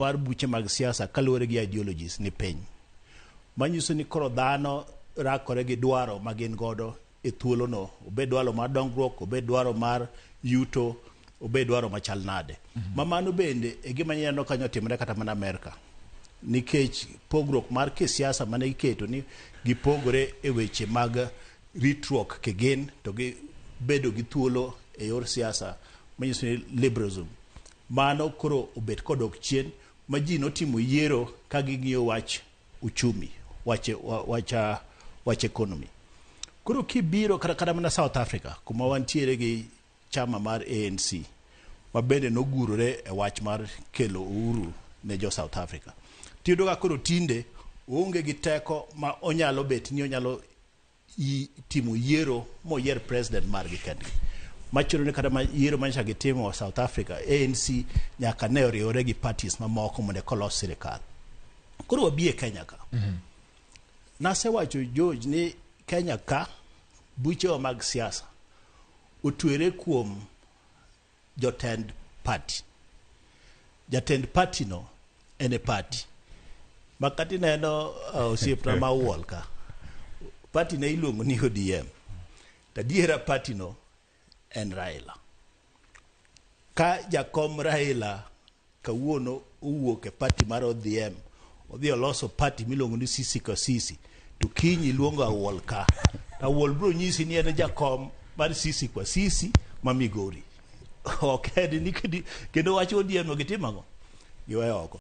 Mar buche mag siasa kaluwore gi ideologies ni piny. Manyiso ni koro dhano rakore gi dwaro ma gin godo e thuolono, obed dwaro mar dongruok, obed dwaro mar yuto, obed dwaro machal nade. Ma mano bende e gima ineno kanyo timore kata mana Amerka. Nikech pogruok mar kisiasa mane iketo ni gipogore e weche mag ritruok kigin to gi bedo gi thuolo e yor siasa manyiso ni liberalism. Mano koro obet kodok chien ma ji notimo yiero ka ging'iyo wach uchumi, wach, wach, wach economy. Koro kibiro kata mana South Africa kuma wantiere gi chama mar ANC ma bende nogurore e wach mar kelo uhuru ne jo South Africa. Tiyudo ka koro tinde oonge gi teko ma onyalo bet ni onyalo timo yiero moyier president margi kendgi. Machuno ni kata ma yiero manyocha gitimo South Africa, ANC nyaka ne oriwore gi parties mamoko mondo eka olos sirikal. Koro wabi e Kenya ka. Nasewacho George ni Kenya ka buchewa mag siasa otwere kuom jotend party. Jatend party no en e party. Ma kata ineno osiepna ma Awuol ka, party ne iluongo ni ODM. To adiera party no en Raila. Ka jakom Raila kawuono owuok e party mar ODM, odhi oloso party miluongo ni Sisi ka Sisi, to kiny iluongo Awuol ka. Awuol biro nyisi ni en jakom mar Sisi kwa Sisi ma Migori. Ok en ni kendo wach ODM no gitimo ang'o? Giweyo oko.